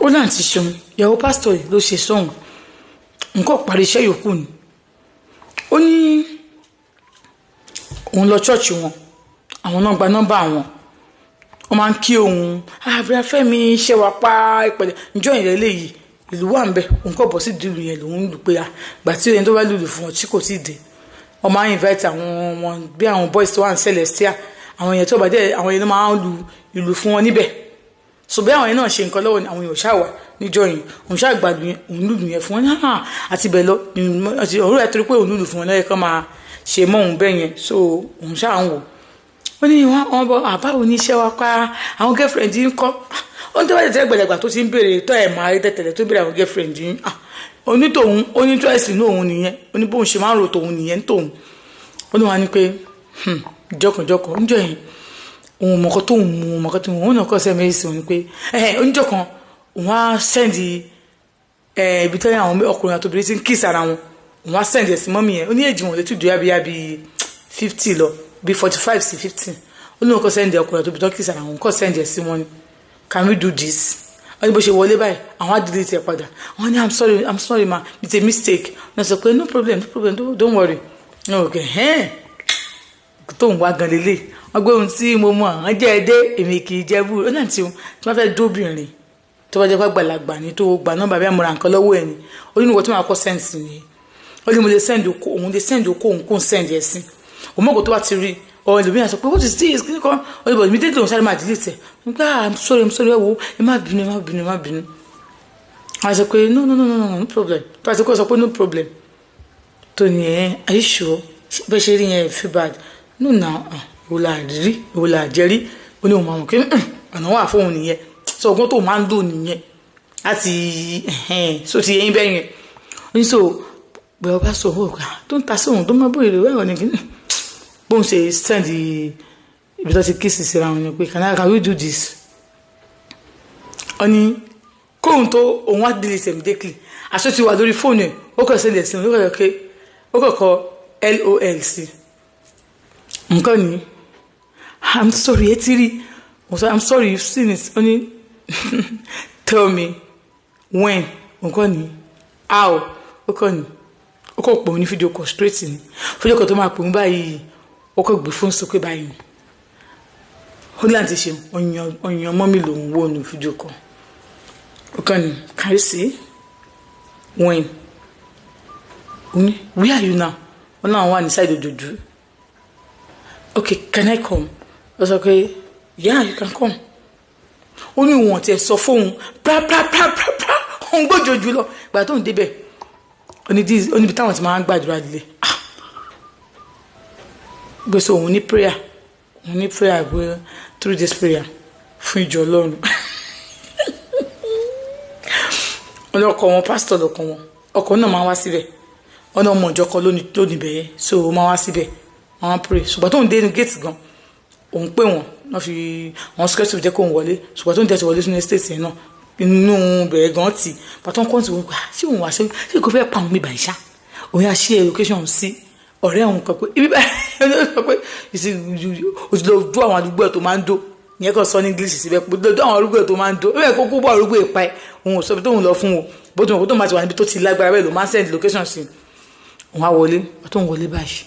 Ó náà ti ṣeun, ìyàwó pásítọ̀ yìí ló ṣe sóhun, nǹkan parí iṣẹ́ yòókù ni. Ó ní òun lọ ṣọ́ọ̀ṣì wọn, àwọn náà gba nọ́mbà àwọn, wọ́n máa ń kí òun, àbúrò Fẹ́mi ṣe wà pa ìpẹ̀lẹ̀ njọ́ ìrẹ́ léyìí, ìlú wà ń bẹ̀. Òun kò bọ̀ sí ìdílù yẹn lòun lù pé gbà tí ẹni tó bá lùlù fún ọ tí kò tí ì dé, wọ́n máa ń invite àwọn ọmọ bí àwọn boys tó wà ní Celestia, àwọn yẹn tó bá dé, àwọn yẹn máa ń lu ìlù fún wọn níbẹ̀. So bí àwọn yẹn náà ṣe nǹkan lọ́wọ́ ni àwọn yẹn ò ṣáà wà níjọ́ yẹn, òun ṣáà gbàdùn yẹn, òun lùlù yẹn fún wọn náà àti bẹ́ẹ̀ lọ. Òun rẹ̀ torí pé òun lùlù fún wọn lọ́yẹ̀ kan máa ṣe mọ́ òun bẹ́ẹ̀ yẹn. So òun ṣáà ń wò ó ní wọn bọ àbáwo ní iṣẹ́ wa pa àwọn girlfriend ń kọ́. Ó ní tó bá tẹ̀lé gbẹ̀dẹ̀gbà tó ti ń béèrè tó ẹ̀ máa rí tẹ̀tẹ̀lẹ̀ tó béèrè àwọn girlfriend yìí, onítòun ó ní interest ní òun nìyẹn. Ó ní bóun ṣe máa ń ro tòun nìyẹn tòun. Ó ní wọn ní pé jọkànjọkàn níjọ́ yẹn, òun mọ̀kọ́ tó ń mú mọ̀kọ́ tó ń mú òun náà kọ́ sẹ́mi èsì òun ni pé oníjọ́ kan òun á send ibi tẹ́lẹ̀ àwọn ọkùnrin àti obìnrin ti ń kiss ara wọn, òun á send ẹ̀ sí mummy yẹn. Ó ní èjì wọn lè tún dùn yá bí 50 lọ, bí 45 sí 50. Ó ní òun kọ́ send ọkùnrin àti obìnrin tó kiss ara wọn, òun kọ́ send ẹ̀ sí wọn ni, "Can we do this?" Wọ́n ní bó ṣe wọlé báyìí, àwọn á delete ẹ̀ padà. Wọ́n ní, "I'm sorry, I'm sorry ma, it's a mistake." Wọ́n sọ pé, "No problem, no problem, don't worry." Okay, hẹ́n tó ń wá gan lélẹ̀. Wọ́n gbé ohun tí mo mọ̀ àwọn jẹ́ ẹdẹ, èmi kì í jẹ́ búrò. Ó náà tí wọ́n fẹ́ dóbìnrin tó bá jẹ́ pé àgbàlagbà ni tó gbà nọ́mbà bí àmúra nǹkan lọ́wọ́ ẹ̀ ni, ó ní nǹkan tó máa kọ́ send ni. Ó ní mo lè send okó, òun lè send okó òun kó send ẹ̀ sí òun mọ̀kò tó bá ti rí ọ. Ẹlòmíràn sọ pé, "What is this?" Kí ni kan ó ní bọ̀ immediately òun sáré máa delete ẹ̀ nígbà, "I'm sorry, I'm sorry, ẹ wo, ẹ má bínú, ẹ má bínú, ẹ má bínú." Wọ́n sọ pé, "No, no, no, no, no, no problem." Tó bá ti kọ́ sọ pé no problem tó ní ẹ̀, "Are you sure?" Bẹ́ẹ̀ ṣe rí yẹn, feel bad. No na, ìwò là rí, ìwò là jẹ́rí. Ó ní òun máa mọ̀ kí ọ̀nà wà fóun nìyẹn. So ọgbọ́n tó máa ń lò nìyẹn láti so ti yẹn bẹ́ẹ̀ yẹn. Ó ní so bẹ́ẹ̀ ọba sọ ọ́ tó ń ta sí òun tó máa bóyá ìwé ní kíní bóun ṣe send ibi tó ti kiss síra wọn ni pé, Can we do this?" Ó ní kóun tó òun wá delete immediately, aṣọ ti wà lórí fóònù ẹ̀, ó kàn send ẹ̀ sí òun, ó kàn kọ́, ó kàn kọ LOL sí nǹkan ní, "I'm sorry." Ẹ ti rí mo sọ, "I'm sorry, you've seen it." Ó ní, "Tell me when." Nǹkan ní how. Ó kàn ní ó kàn pè mí ní video call straight ni. Video call tó máa pè mí báyìí, ó kàn gbé fóònù sókè báyìí ni. Ó ní láti ṣe ọyàn mummy lòún wò ní video call. Ó kàn ní, "Can you see when?" Ó ní, "Where are you now?" Ó náà wà ní side òjòjú. "Okay, can I come?" Ó sọ pé, "Yeah, you can come." Ó ní ìwọ̀n tiẹ̀ sọ fóun pra pra pra pra pra, òun gbójoojú lọ. Ìgbà tó ń débẹ̀, ó ní ibi táwọn ti máa ń gbàdúrà líle gbèsè. Òun ní prayer, òun ní prayer pé through this prayer fún ìjọ Ọlọ́run ọlọ́kọ̀ wọn, pásítọ̀ lọ́kọ̀ wọn, ọkọ̀ náà máa wá síbẹ̀, ọ̀nà ọmọ ìjọ kan lónìí bẹ̀yẹ. So ó máa wá síbẹ̀, wọ́n á pray. Ṣùgbọ́n tó ń dé inú géètì gan, òun pè wọ́n, wọ́n fi àwọn security jẹ́ kó ń wọlé. Ṣùgbọ́n tó ń tẹ̀sí wọlé sínú estate yẹn náà, inú bẹ̀rẹ̀ gan tì pàtó ń kọ́ńtì wọn gbà ṣé òun wá ṣe ṣé kò fẹ́ pa òun mi bàyìí ṣá. Òun yà ṣe location sí ọ̀rẹ́ òun kan pé ibi báyìí, ó sọ pé o ti lọ dó àwọn àdúgbò ẹ̀ tó máa ń dó ìyẹn kan sọ ní English síbẹ̀ pé lọ dó àwọn àdúgbò ẹ̀ tó máa ń dó ẹ̀ kó kó bọ́ àdúgbò ẹ̀ pa ẹ̀. Òun ò sọ pé tóun lọ fún o, bó ti mọ̀ kó tóun bá ti wà níbi tó ti lágbára bẹ́ẹ̀ ló máa ń send location sí. Òun á wọlé. Tó ń wọlé báyìí,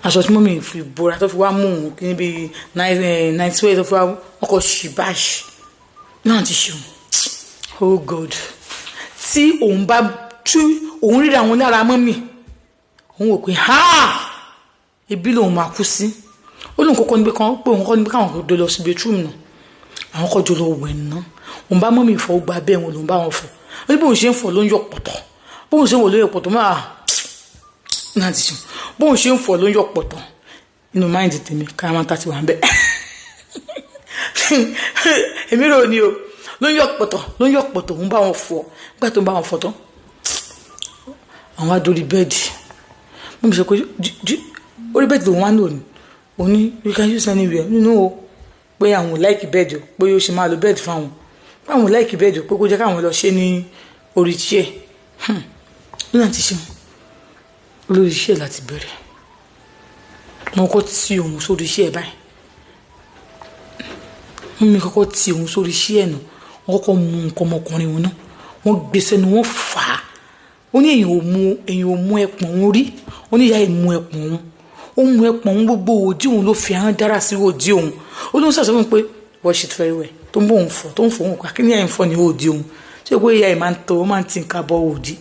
aṣọ tí mummy fi bora tó fi wá mú òun kí níbi 98 tó fi wá ọkọ̀ ṣì báyìí náà ti ṣeun. Oh God, tí òun bá tú òun ríra àwọn lára mummy, òun wò pé ha, ibi lòun máa kú sí. Ó lóun kọ́kọ́ níbi kan pé òun kọ́ níbi káwọn kò lọ sí bedroom náà, àwọn kọ́ jọ lọ wẹ̀ ná. Òun bá mummy fọ gba bẹ́ẹ̀ wọn, lòun bá wọn fọ. Ó ní bóun ṣe ń fọ ló ń yọ pọ̀tọ̀, bóun ṣe ń wò ló ń yọ pọ̀tọ̀ máa náà ti sùn, bóun ṣe ń fọ ló ń yọ pọ̀tọ̀. Inú mind tèmi, káyọ̀mọ́ta ti wà ń bẹ̀, èmi rò ní o, ló ń yọ pọ̀tọ̀, ló ń yọ pọ̀tọ̀. Òun bá wọn fọ. Nígbà tó ń bá wọn fọ tán, àwọn adórí bed. Mo sọ pé orí bed lòun wá ń lò ní. Òun ní, "You can use anywhere." Nínú o pé àwọn ò like bed o, pé yóò ṣe máa lo bed fáwọn, pé àwọn ò like bed o, pé kó jẹ́ káwọn lọ ṣe ní orí chair lónà tí ṣe lórí iṣẹ́ láti bẹ̀rẹ̀. Wọn kọ́ tí òun sórí iṣẹ́ báyìí, mummy kọ́kọ́ tí òun sórí iṣẹ́ ẹ̀ nù. Wọ́n kọ́kọ́ mú nǹkan ọmọkùnrin wọn náà, wọ́n gbé sẹ́nu, wọ́n fà á. Ó ní èyàn ò mú ẹpọ̀n òun rí. Ó ní ìyá yìí mú ẹpọ̀n òun, ó mú ẹpọ̀n òun, gbogbo òdì òun ló fi ahọ́n dára sí òdì òun. Ó ní wọ́n sàṣọ fún un pé wash it very well, tó ń bọ̀ òun fọ̀, tó ń fọ̀ òun kà kí ni ìyá yìí ń fọ̀ ní òdì òun. Ṣé pé ìyá yìí máa ń tọ, ó máa ń ti nǹkan bọ òdì?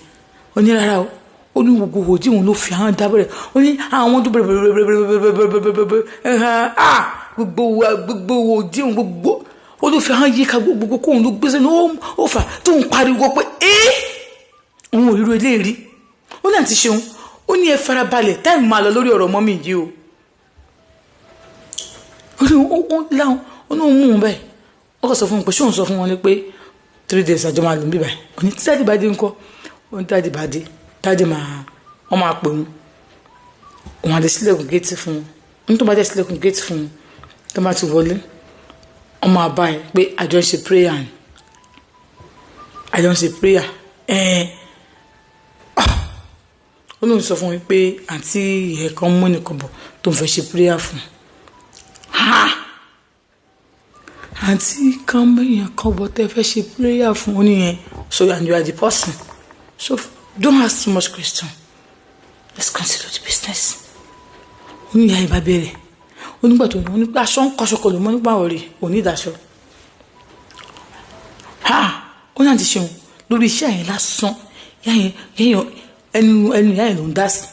Ó ní rárá o. Ó ní gbogbo òdì òun ló fi ahọ́n dábẹ̀rẹ̀. Ó ní àwọn tó bẹ̀rẹ̀ gbogbo òdì òun, gbogbo ó ló fi ahọ́n yíká gbogbo kóun ló gbé sẹ́nu, ó fà tó ń pariwo pé ẹ́, òun ò ríro eléyìí rí. Ó náà ti ṣeun. Ó ní ẹ farabalẹ̀, time máa lọ lórí ọ̀rọ̀ mummy yìí o. Ó ní ó láwọn, ó ní òun mú un bẹ́ẹ̀. Ó kàn sọ fún un pé ṣé òun sọ fún wọn ni pé 3 days àjọ máa lò ń bíbá ẹ̀. Ó ní tí daddy bá dé ńkọ́? Ó ní daddy bá dé, daddy máa, wọ́n máa pè wọ́n, òun àti sílẹ̀kùn géètì fún wọn. Ní tó bá jẹ́ sílẹ̀kùn géètì fún wọn, tó bá ti wọlé, wọ́n máa bá ẹ pé àjọ ń ṣe prayer ni, àjọ ń ṣe prayer ẹ̀ẹ́n. Ó lóun sọ fún mi pé àǹtí ẹ̀ kan mú nìkan bọ̀ tó ń fẹ́ ṣe prayer fún. Àǹtí kan mẹ́yìn kan bọ̀ tẹ́ fẹ́ ṣe prayer fún, ó nìyẹn. So, and you are the person, so don't ask too much question, let's consider the business. Ó ní ìyá ìbá bẹ̀rẹ̀. Ó nígbà tó ní, ó ní pé aṣọ ń kọ́ṣọ́ kọlù mọ́ nípa ọ̀rẹ́ òní ìdáṣọ. Ó náà ti ṣeun lórí iṣẹ́ yẹn lásán. Ìyá yẹn ẹnu ìyá yẹn ló ń dá sí.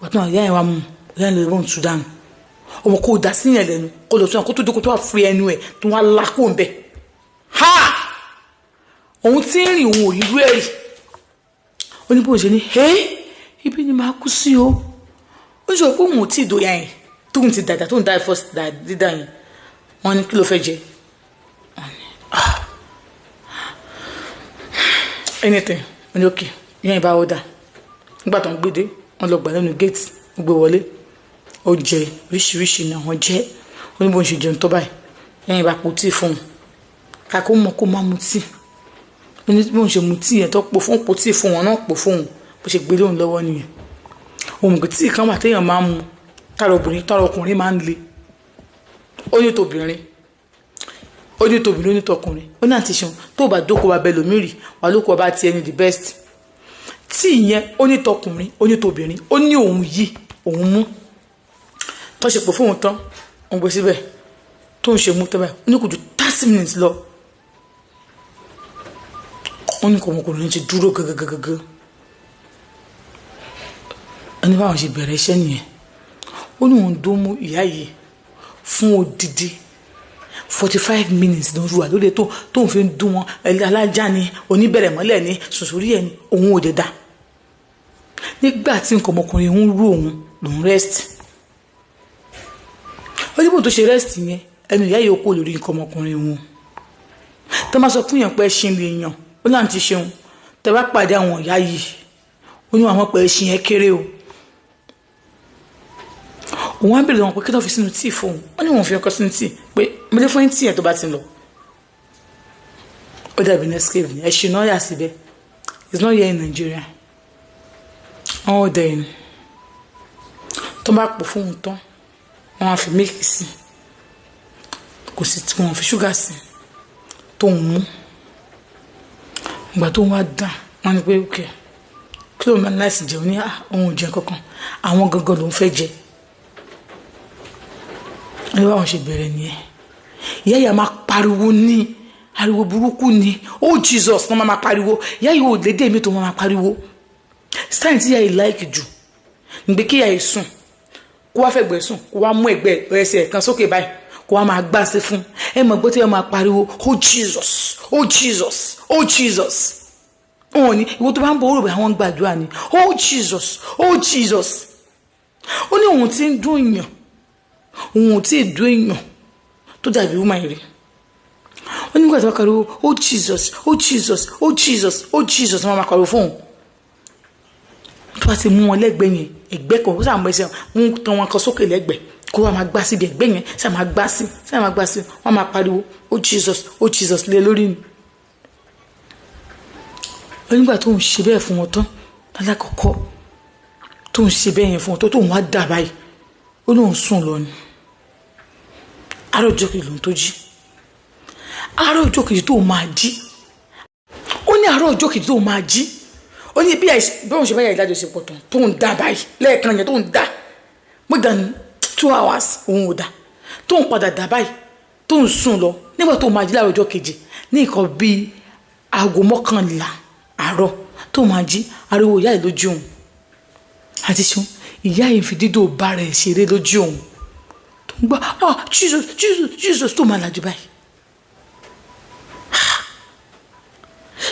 Bàtà ìyá yẹn wà mú ìyá yẹn lè bọ́n tún dànù. Ọmọ kò dá sí yẹn lẹ́nu, kó lọ tún kó tó dé, kó tó wà fún ẹnu ẹ̀ tó wà lákò ń bẹ̀. Òun tí ń rìn, òun ò rí rú ẹ̀rì. Ó ní bóun ṣe ní ẹ́, ibi ni màá kú sí o. Ó ní sọ pé òun ò tí ì dóyà yẹn, tóun ti dàgbà, tóun dá first dídá yẹn. Wọ́n ní kí ló fẹ́ jẹ? Wọ́n ní, ah, anything. Wọ́n ní okay. Ìyẹn ìbá ọ̀dà nígbà tó ń gbé dé, wọ́n lọ gbà lẹ́nu gate, wọ́n gbé wọlé. Ó jẹ oríṣiríṣi ní àwọn jẹ. Ó ní bóun ṣe jẹun tó báyìí, ìyẹn ìbá po tíì fún un, kàkó mọ kó má mu tíì. Ó ní bóun ṣe mu tíì yẹn, tó po fún, po tíì fún wọn náà, po fún òun, bó ṣe gbé lóun lọ́wọ́ nìyẹn. Òun kò tíì kan wà téèyàn máa ń mu tára obìnrin, tára ọkùnrin máa ń le. Ó ní tobìnrin, ó ní tobìnrin, ó ní tọkùnrin. Ó ní àti ṣeun tó bá dóko wa bẹ lómìnì wà lóko ọba tiẹ̀ ní the best tí ìyẹn. Ó ní tọkùnrin, ó ní tobìnrin. Ó ní òun yìí, òun mú tó ṣe pò fóun tán, òun gbé síbẹ̀, tó ń ṣe mú tán báyìí, ó ní kò ju 30 minutes lọ, ó ní kò ọmọkùnrin ti dúró gẹ́gẹ́gẹ́gẹ́. Ẹni báwọn ṣe bẹ̀rẹ̀ iṣẹ́ nìyẹn. Ó ní òun dó mú ìyá yìí fún odidi 45 minutes ló ń wà lórí tó ń fi dún wọn. Alájà ni oníbẹ̀rẹ̀ mọ́lẹ̀ ní sòsòrí ẹ̀ ni òun ò dé dá. Nígbà tí nǹkan ọmọkùnrin ń rú òun lòún rest. Ó ní bóun tó ṣe rest yẹn, ẹnu ìyá yìí ó kó lórí nǹkan ọmọkùnrin wọn. Tó máa sọ fún yàn pé ẹṣin lè yàn, ó náà ti ṣeun. Tẹ bá pàdé àwọn ìyá yìí, ó ní àwọn pé ẹṣin yẹn kéré o. Òun á bèrè wọn pé kí ló fi sínú tíì fóun. Wọ́n ní òun fi ọkọ sínú tíì, pé mo lè fún yín tíì yẹn tó bá ti lọ. Ó dàbí Nescafe ní ẹṣin náà yà síbẹ̀. It's not here in Nigeria. Wọ́n ò dẹ̀ ní tó bá pò fóun tán, wọ́n á fi milk sí, kò sí tí wọ́n fi ṣúgà sí tó ń mú. Ìgbà tó ń wá dà, wọ́n ní pé ok, kí ló máa ń láìsí jẹun? Ní òun ò jẹun kankan, àwọn gangan ló ń fẹ́ jẹ. Ẹni báwọn ṣe bẹ̀rẹ̀ nìyẹn. Ìyá yìí máa pariwo ní ariwo burúkú ni. Oh Jesus, wọ́n máa pariwo. Ìyá yìí ò lédè mi tó máa pariwo. Style tí ìyá yìí like jù nígbè kí ìyá yìí sùn, kó wá fẹ̀gbẹ́ sùn, kó wá mú ẹ̀gbẹ́ ẹsẹ̀ kan sókè báyìí, kó wá máa gbá sí fún ẹ mọ̀ gbọ́ tí ẹ máa pariwo, "Oh Jesus, oh Jesus, oh Jesus." Wọn ní ìwọ tó bá ń bọ orò, àwọn gbàdúrà ni, "Oh Jesus, oh Jesus." Ó ní òun tí ń dún èèyàn, òun ò tí ì dún èèyàn tó dàbí woman rí. Ó ní nígbà tí wọ́n pariwo, "Oh Jesus, oh Jesus, oh Jesus, oh Jesus," wọ́n máa pariwo fóun. Tó bá ti mú wọn lẹ́gbẹ̀ẹ́ yẹn, ẹ̀gbẹ́ kan, ó sàmú ẹsẹ̀ wọn tán wọn kan sókè lẹ́gbẹ̀ẹ́, kó wọ́n máa gbá síbi ẹ̀gbẹ́ yẹn, sá máa gbá sí, sá máa gbá sí, wọ́n máa pariwo, "Oh Jesus, oh Jesus," lé lórí ni. Ó nígbà tó ń ṣe bẹ́ẹ̀ fún wọn tán lálákọ̀ọ́kọ́, tó ń ṣe bẹ́ẹ̀ yẹn fún wọn tó ń wá dà báyìí, ó lóun sùn lọ ni. Àárọ̀ ọjọ́ kejì lòun tó jí. Àárọ̀ ọjọ́ kejì tó máa jí, Ní àárọ̀ ọjọ́ kejì tó máa jí, ó ní bí òun ṣe bá yà ìdájọsepọ̀ tán, tó ń dá báyìí lẹ́ẹ̀kan yẹn, tó ń dá more than 2 hours, òun ò dá, tó ń padà dá báyìí, tó ń sùn lọ. Nígbà tó máa jí láàárọ̀ ọjọ́ kejì, ní nǹkan bíi aago 11 àárọ̀ tó máa jí, ariwo ìyá yìí lójú òun àti ṣeun, ìyá yìí fi dídò bára ẹ̀ ṣeré lójú òun, tó ń gbọ́, "Ah, Jesus, Jesus, Jesus," tó máa lajú báyìí,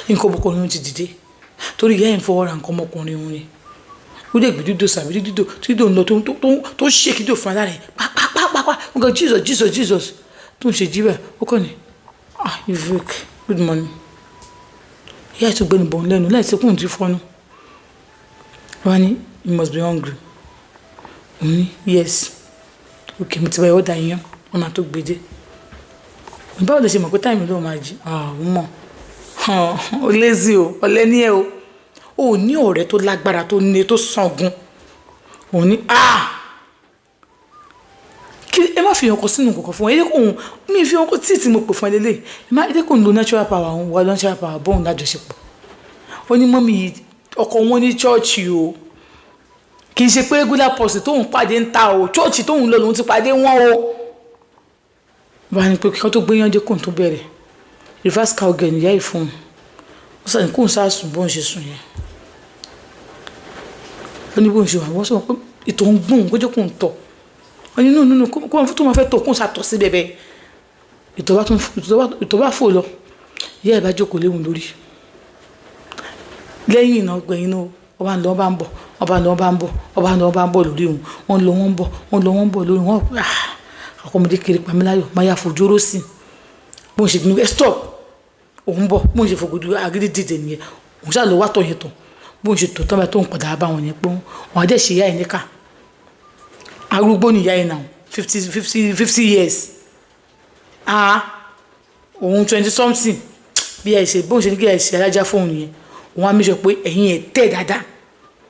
nǹkan ọmọkùnrin òun ti dìde, torí ìyá yìí ń fọwọ́ ra nǹkan ọmọkùnrin òun ni. Ó dẹ̀ gbé dídò sàbí dídò dídò ń lọ, tó ṣe kídò fún ara rẹ̀ pápápápá nǹkan, "Jesus, Jesus, Jesus." Tó ń ṣe jí bẹ́ẹ̀, ó kàn ní, "Ah, you wake, good morning." Ìyá yìí tó gbẹnu bọ̀ lẹ́nu láì sẹ́kùn tí fọ́nú wọ́n ní, "You must be hungry." Òun ní, "Yes." "Ok, mo ti bá yọ ọ́ da iyán, wọ́n máa tó gbé dé." Báwo lè ṣe mọ̀ pé time ló máa jí? Ah, òun mọ̀. Ó lazy o, ọ̀lẹ ní ẹ o. Ò ní ọ̀rẹ́ tó lágbára, tó ní tó sangun. Òun ní, ah, kí ẹ má fi ọkọ sínú kọ̀kọ̀ fún ẹ. Ẹ kò ń mi fi ọkọ tí mo pè fún ẹ lélẹ̀, ẹ má ẹ kò ń lo natural power. Òun wà natural power bóun lájọṣepọ̀. Ó ní mummy ọkọ wọn ní church o, kì í ṣe pé regular person tóun pàdé ń ta o, church tóun lọ lòun ti pàdé wọn o. Bá ní pé kí wọ́n tó gbé yánjẹ́ kóun tó bẹ̀rẹ̀ reverse cowgirl, ìyá yìí fún un. Ó sọ ní kóun sá sùn. Bóun ṣe sùn yẹn, ó ní bóun ṣe wà, wọ́n sọ pé ìtọ̀ ń gbóhùn, kó jẹ́ kóun tọ̀. Wọ́n ní nínú nínú kó tó máa fẹ́ tọ̀, kóun sá tọ̀ sí bẹ́ẹ̀, ìtọ̀ bá fò lọ. Ìyá ẹ̀ bá jókòó léwu lórí lẹ́yìn iná gbẹ̀yìn náà. Ọba ń lọ, ọba ń bọ̀, ọba ń lọ, ọba ń bọ̀, ọba ń lọ, ọba ń bọ̀ lórí òun. Wọ́n lọ, wọ́n ń bọ̀, wọ́n lọ, wọ́n ń bọ̀ lórí wọn. Ọkọ̀mọdé kiri pàmíláyọ̀ máa yà fojú ró sí bóun ṣe gbìyànjú, ẹ stop, òun bọ̀. Bóun ṣe fògùdù agídí dìde nìyẹn. Òun ṣáà lọ wá tọ̀ yẹn tọ̀. Bóun ṣe tọ̀ tán báyìí, tó ń padà bá wọn yẹn pé wọn á dẹ̀ ṣe ìyá yẹn níkà. Arúgbó ni ìyá yẹn náà, 50 years, ah, òun 20 something. Bí ẹ ṣe bóun ṣe ní kí ẹ ṣe alájà fóun nìyẹn. Òun á mẹ́sọ̀ pé ẹ̀yìn ẹ̀ tẹ̀ dáadáa.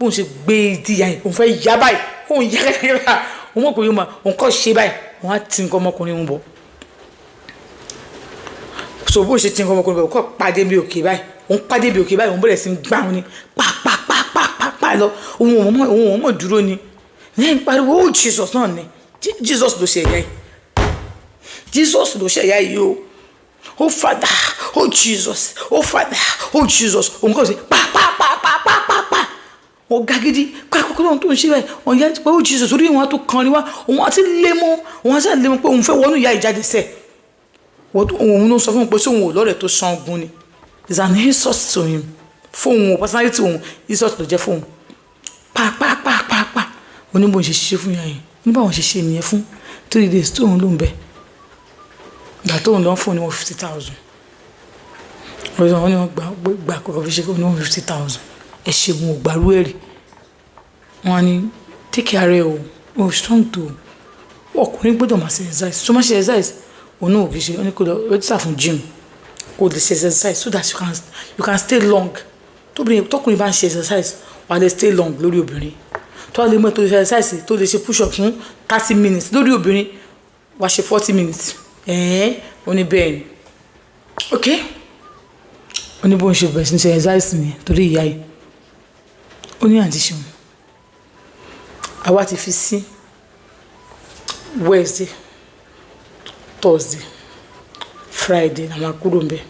Bóun ṣe gbé ìdí ìyá yẹn, òun fẹ́ yá báyìí, òun yá kẹ́kẹ́, òun mọ̀ pé yóò máa òun kọ́ ṣe báyìí, òun á ti nǹkan ọmọkùnrin òun bọ̀. So bóun ṣe ti nǹkan ọmọkùnrin bọ̀, òun kọ́ pàdé bí òkè báyìí, òun pàdé bí òkè báyìí, òun bẹ̀rẹ̀ sí í gbá òun ni pàpàpàpàpà lọ. Òun ò mọ̀ dúró ni lẹ́yìn pariwo, "Oh Jesus" náà ni. Jesus ló ṣe ẹ̀yà yìí, Jesus ló ṣe ẹ̀yà yìí o. "Oh Father, oh Jesus, oh Father, oh Jesus." Òun kọ́ sí pàpàpàpàpàpà, ọ̀gá gidi kákòókò lóhun tó ń ṣe báyìí. Òun yá pé, "Oh Jesus." Orí wọn tó kàn ní wá, òun àti lé mọ́, òun àti lé mọ́ pé òun fẹ́ wọnú ìyá ìjáde sẹ́ẹ̀. Òun ló sọ fún un pé sóun ò lọ́rẹ̀ tó san ogun ni. Is an insult to him, fóun o, personality òun, insult ló jẹ́ fóun. Pàpàpàpàpà, oníbò ń ṣe ṣiṣẹ́ fún yàrá yẹn, oníbà wọn ṣe ṣe nìyẹn fún 3 days tóun ló ń bẹ. Ìgbà tóun lọ fún ní 150,000, wọ́n ní wọ́n gbà gbà kọ̀ọ̀kan fi ṣe ní 150,000. Ẹ ṣeun, ò gbàrú ẹ̀rì. Wọ́n á ní take care ẹ o, o strong tó ọkùnrin gbọ́dọ̀ máa ṣe exercise, tó máa ṣe exercise. Òun náà ò kì í ṣe. Ó ní kó lọ register fún gym, kó lè ṣe exercise so that you can stay long. Tóbìnrin, tọkùnrin bá ń ṣe exercise, wà á lè stay long lórí obìnrin. Tó wà lè mú ẹ tó lè ṣe exercise, tó lè ṣe push up fún 30 minutes lórí obìnrin, wà á ṣe 40 minutes. Ẹ̀ẹ́n, ó ní bẹ́ẹ̀ ni. Ok, ó ní bóun ṣe bẹ̀rẹ̀ sí ní ṣe exercise nìyẹn torí ìyá yìí. Ó ní, "Àǹtí ṣeun, àwa ti fi sí Wednesday, Thursday, Friday, a máa kúrò ńbẹ̀.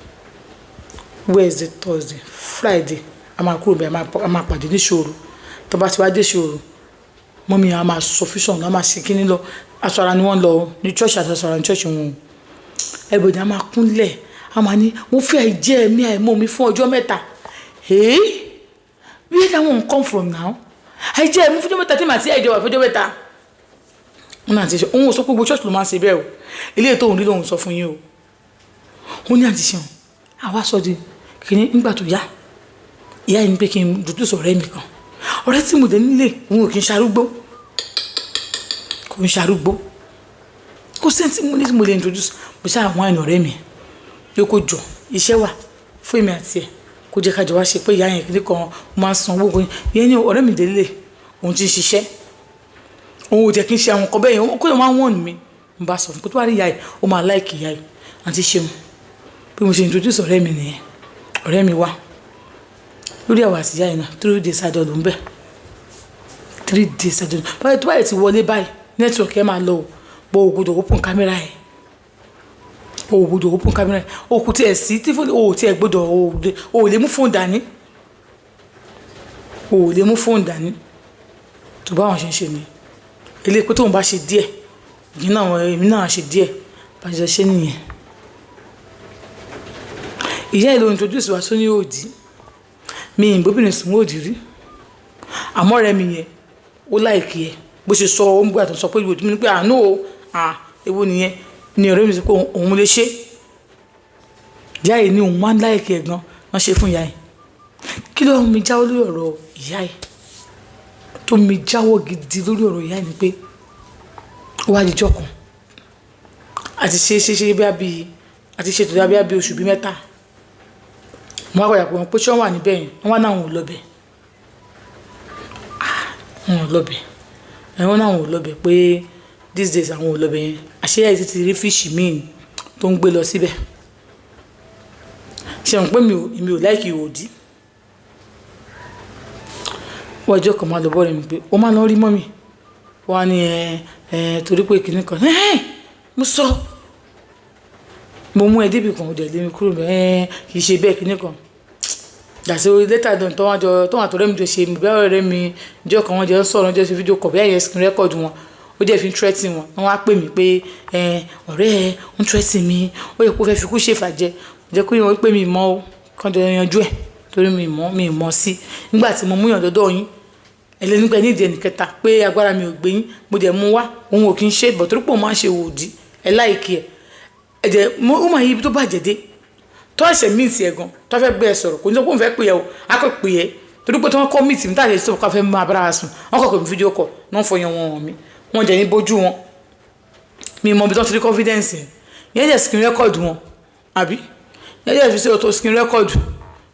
Wednesday, Thursday, Friday, a máa kúrò ńbẹ̀. A máa pàdé níṣòro. Tó bá ti wá dé ṣòro, mummy, a máa sọ fíṣàn, a máa ṣe kíní lọ. Aṣọ ara ni wọ́n lọ ní church, àti aṣọ ara ní church wọn. Everybody a máa kúnlẹ̀, a máa ní, 'Mo fẹ́ àìjẹ́ mi àìmọ́ mi fún ọjọ́ mẹ́ta.' Hey, where that one come from now? Àìjẹ́ mi fún ọjọ́ mẹ́ta, tí màá ti àìjẹ́ wà fún ọjọ́ mẹ́ta." Wọn náà ti ṣe. Òun ò sọ pé gbogbo church ló máa ń ṣe bẹ́ẹ̀ o. Ilé ètò òun rí lòun sọ fún yín o. Ó ní, "Àǹtí ṣeun, àwa sọ di kìíní." Nígbà tó yá, ìyá yìí ní pé kí n dúdú sọ ọ̀rẹ́ mi kan, ọ̀rẹ́ tí mo dé nílé, òun ò kí ń ṣarúgbó, kò ń ṣarúgbó, kò sí tí mo ní tí mo lè introduce. Mo ṣáà àwọn àìnà ọ̀rẹ́ mi pé kó jọ, iṣẹ́ wà fún èmi àti ẹ̀, kó jẹ́ ká jọ wá ṣe pé ìyá yẹn kìíní kan máa ń san owó kan yẹn. Ní ọ̀rẹ́ mi délé, òun ti ń ṣiṣẹ́, òun ò jẹ́ kí n ṣe àwọn nǹkan bẹ́ẹ̀ yẹn, kó lè máa ń wọ̀n mi. Mo bá sọ fún pé tó bá rí ìyá yìí, ó máa like ìyá yìí. Àǹtí ṣeun, bí mo ṣe introduce ọ̀rẹ́ mi nìyẹn. Ọ̀rẹ́ mi wá, Lórí àwọn àtìyá yìí náà, 3 days àjọ ló ń bẹ̀, 3 days àjọ báyìí. Tó báyìí ti wọlé báyìí, network ẹ̀ máa lọ o, bó o gbọdọ̀ open camera ẹ̀, o ò gbọdọ̀ open camera ẹ̀, o kò tiẹ̀ sí tí fóònù o ò tiẹ̀ gbọdọ̀, o ò lè mú fóònù dání, o ò lè mú fóònù dání. Tó bá wọn ṣe ń ṣe ni eléyìí pé tóun bá ṣe díẹ̀, èmi náà ṣe díẹ̀, bá ṣe ṣe nìyẹn. Ìyá ìlú introduce wa tó ní òdì mi, ìgbóbìnrin sùn òdì rí, àmọ́ ọ̀rẹ́ mi yẹn ó like ẹ̀. Bó ṣe sọ, ó ń gbà tó sọ pé ìwé mi ní pé àánú o, ewu nìyẹn ni. Ọ̀rẹ́ mi sọ pé òun lè ṣe. Ìyá yìí ní òun máa ń like ẹ̀ gan. Wọ́n ṣe fún ìyá yìí. Kí ló mi jáwọ́ lórí ọ̀rọ̀ ìyá yìí, tó mi jáwọ́ gidi lórí ọ̀rọ̀ ìyá yìí ni pé ó wá di jọ́ kan, àti ṣe ṣe ṣe bí i àti ṣe tó bí i oṣù bíi 3. Mo wá padà pé wọn pé ṣé wọ́n wà níbẹ̀ yẹn. Wọ́n wá náà wọn ò lọ bẹ̀, wọn ò lọ bẹ̀. Wọ́n náà wọn ò lọ bẹ̀ pé these days àwọn ò lọ bẹ̀ yẹn. Àṣé ẹ̀ ti rí fish míì tó ń gbé lọ síbẹ̀. Ṣe mọ̀ pé mi ò like òdì. Wọ́n ọjọ́ kan máa lọ bọ́ọ̀rẹ́ mi pé ó máa lọ rí mummy. Wọ́n á ní ẹ ẹ torí pé kìnnì kan ẹ mo sọ, mo mú ẹ débi kan, ó dẹ̀ lé mi kúrò. Ẹ kì í ṣe bẹ́ẹ̀, kìnnì kan dàsí later dùn tó wọ́n jọ tó wọ́n àtọ̀rẹ́ mi jọ ṣe bí ọ̀rẹ́ mi. Ìjọ kan wọ́n jọ ń sọ̀rọ̀, wọ́n jọ ṣe fídíò kọ̀ bí ẹ̀yẹ screen record wọn, ó dẹ̀ fi ń threaten wọn. Wọ́n wá pè mí pé ẹ ọ̀rẹ́ ẹ ń threaten mi, ó yẹ kó fẹ́ fi kú ṣèfàjẹ́. Jẹ́ kó yẹ wọ́n pé mi mọ́ o, kán jọ yanjú ẹ̀, torí mi mọ́, mi mọ́ sí. Nígbà tí mo mú yàn dọ́dọ̀ yín, ẹlẹ́nupẹ́ nídìí ẹnì kẹta pé agbára mi ò gbé yín, mo dẹ̀ mú wá. Òun ò kí ń ṣe bọ̀ torí pé òun máa ń ṣe òdì ẹ like ẹ̀ ẹ̀jẹ̀ ó máa yí ibi tó bàjẹ́ dé. Tó ẹ̀ṣẹ̀ meet ẹ̀ gan, tó fẹ́ gbé ẹ sọ̀rọ̀, kò ní sọ pé òun fẹ́ pè ẹ́ o, á kò pè é torí pé tí wọ́n kọ́ meet mi táyà sọ ká fẹ́ máa bára sùn, wọ́n kọ̀ pé mi fídíò kọ̀ náà fọyín wọn hàn mí, wọ́n jẹ́ ní bójú wọn. Mi mọ ibi tó ti rí confidence yẹn jẹ́ screen record wọn, àbí yẹn jẹ́ fi sí auto screen record.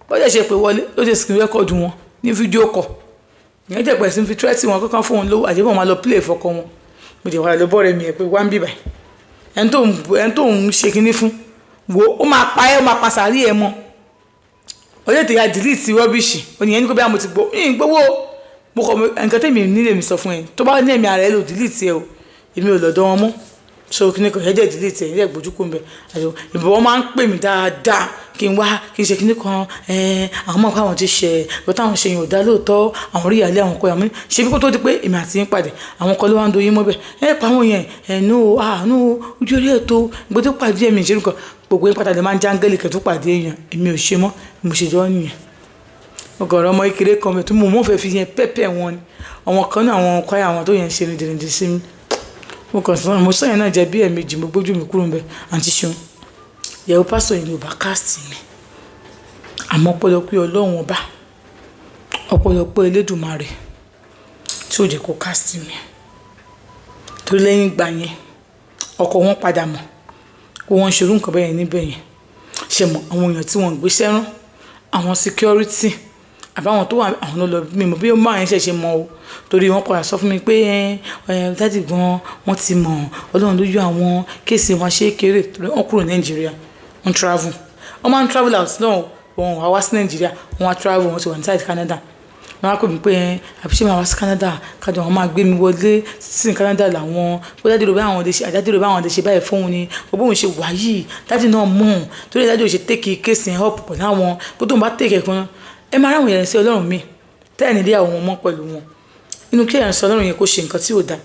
Bọ́jà ṣe pé wọlé ló ṣe screen record wọn ní fídíò kọ̀ yẹn, jẹ́ pẹ̀sí fi threat wọn kankan fún wọn lówó àjẹbọ̀ máa lọ play fọkọ wọn. Mo jẹ́ wàá lọ bọ́ọ̀rẹ́ mi ẹ̀ pé wá ń bíbà ẹni tó ń ṣe kinní fún wo, ó máa pa ẹ́, ó máa pa sàárì ẹ̀ mọ́. Ọjọ́ ìtẹ̀yà delete rubbish oníyẹn ní kó bí a mo ti gbó yín gbówó. Mo kọ nǹkan tẹ̀mí nílé mi sọ fún ẹ, tó bá ní ẹ̀mí ara ẹ lò, delete ẹ o, èmi ò lọ́dọ̀ wọn mọ́. So kíní kan ẹ̀jẹ̀ delete ẹ̀, ẹ̀jẹ̀ gbójú kó ń bẹ̀. Àti ìbọn wọn máa ń pè mí dáadáa kí n wá kí n ṣe kíní kan. Àwọn mọ̀ pé àwọn ti ṣe ẹ̀ táwọn ṣe yẹn ò dá lóòótọ́. Àwọn rí ìyáálé àwọn kọ́ yàmú ṣe bí kó tó di pé èmi àti yín pàdé, àwọn kan ló wá ń do yín mọ́bẹ̀ ẹ pa àwọn yẹn ẹ̀ no, ah no, ojú orí ẹ̀ tó gbé tó pàdé ẹ̀mí ìṣerú kan. Gbogbo yín pàtàkì máa ń jángẹ́lì kẹ́ tó pàdé èèyàn. Èmi ò ṣe mọ́, mo ṣe jọ́ nìyẹn. Ọgọ̀rọ̀ ọmọ kékeré kan mi tó mú mọ́ fẹ́ fi yẹn pẹ́pẹ́ wọn ni àwọn kan náà, àwọn kwaya àwọn tó yẹn ń ṣe ní dìrìndì sí mi. Mo kàn sọ, mo sọ yẹn náà jẹ bí ẹ̀ẹ̀mejì, mo gbójú mi kúrò ńbẹ̀. Àǹtí ṣeun, ìyàwó pásítọ̀ yìí ni ò bá cast mi, àmọ́ ọpẹ́lọpẹ́ Ọlọ́run Ọba, ọpẹ́lọpẹ́ Elédùmarè tí ò jẹ́ kó cast mi, torí lẹ́yìn ìgbà yẹn ọkọ wọn padà mọ̀ pé wọ́n ń ṣerú nǹkan bẹ́ẹ̀ yẹn níbẹ̀ yẹn. Ṣe mọ̀ àwọn èèyàn tí wọ́n ń gbéṣẹ́ rán, àwọn security àbáwọn tó wà, àwọn ló lọ. Mi mọ̀ bí ó máa ń ṣẹ̀ṣẹ̀ mọ̀ o, torí wọ́n padà sọ fún mi pé ẹ ẹ daddy gan wọ́n ti mọ̀. Ọlọ́run lójú àwọn case wọn ṣe é kéré, torí wọ́n kúrò Nàìjíríà, wọ́n travel, wọ́n máa ń travel out náà. Wọ́n wá wá sí Nàìjíríà, wọ́n wá travel, wọ́n ti wà ní side Canada. Wọ́n á pè mí pé ẹ àbí ṣé máa wá sí Canada, kájọ wọn máa gbé mi wọlé sí Canada làwọn pé daddy rò bá àwọn lè ṣe, àdádì rò bá àwọn lè ṣe báyìí fóun ni gbogbo òun ṣe wà yìí. Daddy náà mọ̀, torí daddy ò ṣe take case yẹn up pẹ̀lú àwọn kó tóun bá take ẹ̀ kan. Ẹ máa ráwọn ìrìnsẹ̀ Ọlọ́run mi tẹ́ẹ̀ nílé àwọn ọmọ pẹ̀lú wọn inú kí ìrìnsẹ̀ Ọlọ́run yẹn kó ṣe nǹkan tí ò dáa,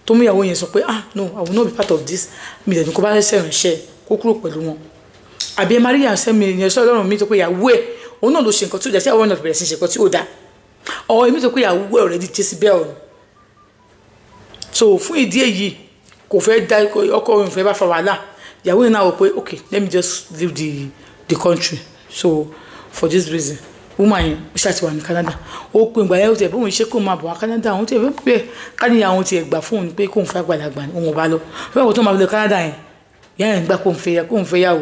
tó mú ìyàwó yẹn sọ pé, "Ah no, I will not be part of this." Mi ìdẹ̀dùn kó bá ṣẹ̀ṣẹ̀ ránṣẹ́ kó kúrò pẹ̀lú wọn. Àbí ẹ máa rí ìrìnsẹ̀ mi, ìrìnsẹ̀ Ọlọ́run mi tó pé ìyàwó ẹ̀ òun náà ló ṣe nǹkan tí ò dáa, sí àwọn ọ̀nà bẹ̀rẹ̀ sí ṣe nǹkan tí ò dáa, ọ̀ èmi tó pé ìyàwó ẹ̀ already Jezebel ni. So fún ìdí èyí, kò fẹ́ dá ọkọ òun fẹ́ bá fa wàhálà. Ìyàwó yẹn náà wò pé, "Okay, let me just leave the country." So for this reason, woman yẹn ó ṣáà ti wà ní Canada. Ó pin ìgbà yẹn, ó tiẹ̀ bóun ṣe kó máa bọ̀ wá Canada. Àwọn tiẹ̀ bẹ́ẹ̀ ká ní àwọn tiẹ̀ gbà fóun pé kóun fẹ́ àgbàlagbà ni òun ò bá lọ fún àwọn tó máa lọ Canada yẹn. Ìyá yẹn gbà kóun fẹ́ yàwó.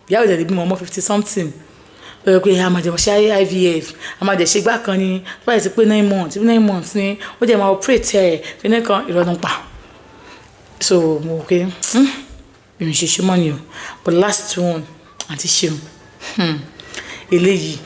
Ìyàwó ìdẹ̀lẹ̀ bímọ ọmọ 50 something ó yẹ pé a máa jẹ ṣe IVF, a máa jẹ ṣe gbá kan ni báyìí ti pé 9 months, 9 months ni ó jẹ́ máa operate ẹ̀ kíní kan ìrọ̀lùn pa. So mo rò pé ìrìn ṣe ṣe mọ́ ni o. But last one, àti ṣeun eléyìí.